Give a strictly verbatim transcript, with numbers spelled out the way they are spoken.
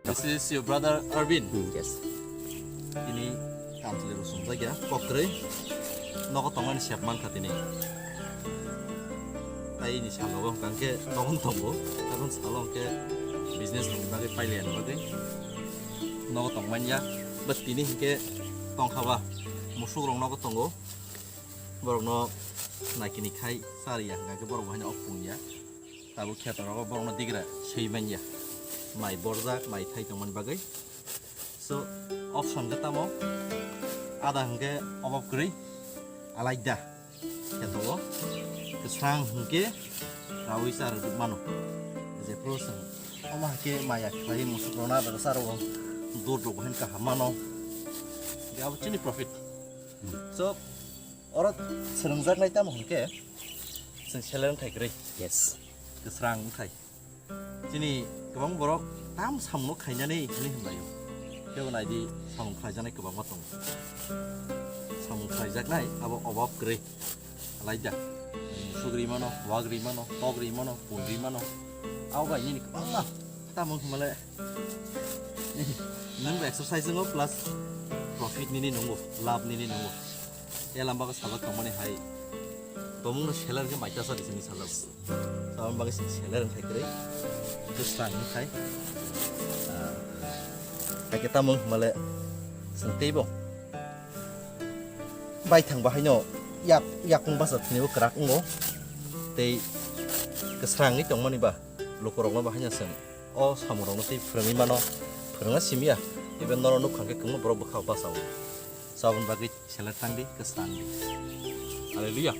This is your brother Arvin. Hmm, yes. Tini Kanchli rosong jagya kokroi nogo tongmani sep mankha tini. Tai ini salogo hwnkhe nogon tongo, abon salo hwnkhe business ni bagwi pailaiya bagwi nogo tongmanya. But tini hwnkhe tongkhaba musuk rok nogo tongo. Borokno naikini khai chariya hwnkhe borok bo haino ok pungya. Tabuk kheto rogo borokno digra swi manya. Mai borjak, mai thai tongmani bagwi. So, option khe tamo ada hwnkhe obab kwrwi alaida kheto o. Kwsang hwnkhe rawi char mano. Jephuru chwng omo hai khe maya khlai musuk rona da charo dur rok hin kaham mano. Ge abo chini profit. So, oro swrwngjaknai tamo hwnkhe chwng seller wngthai kwrwi. Yes. Kwsrang wngthai. Chini kwbang borok tam samungno khainani hwnwi hwnlaio. Kebo naidi samung khlaijaknai kwbangma tongo. Samung khlaijaknai abo obab kwrwi. Alaida. Musuk ri mano, wak ri mano, tok ri mano, pun ri mano. Abo bai nini kwbangma tamo hwnmale. Nung exercise nungo plus profit nini nungo, lab nini nungo. E lamba ko sajak tongmani hai. Tomung no seller ke maita sa disini sajak. Sabon bagwi sing seller wngthai kwrwi. Kwsang wngthai. Ah, hai khe tamo hwnmale sing teibo. Baithang bahaino yak, yakung basa thwinaibo kwrak wngo. Tei kwsrangwi tongmani ba lukurokno bahaino chwng o samungrokno tei phwrwngwi mano, phwrwngna simiya. Even norok nukha khe kwbangma borok bwkhao basa o. Saboni bagwi seller thangdi, kwsrangdi. Hallelujah.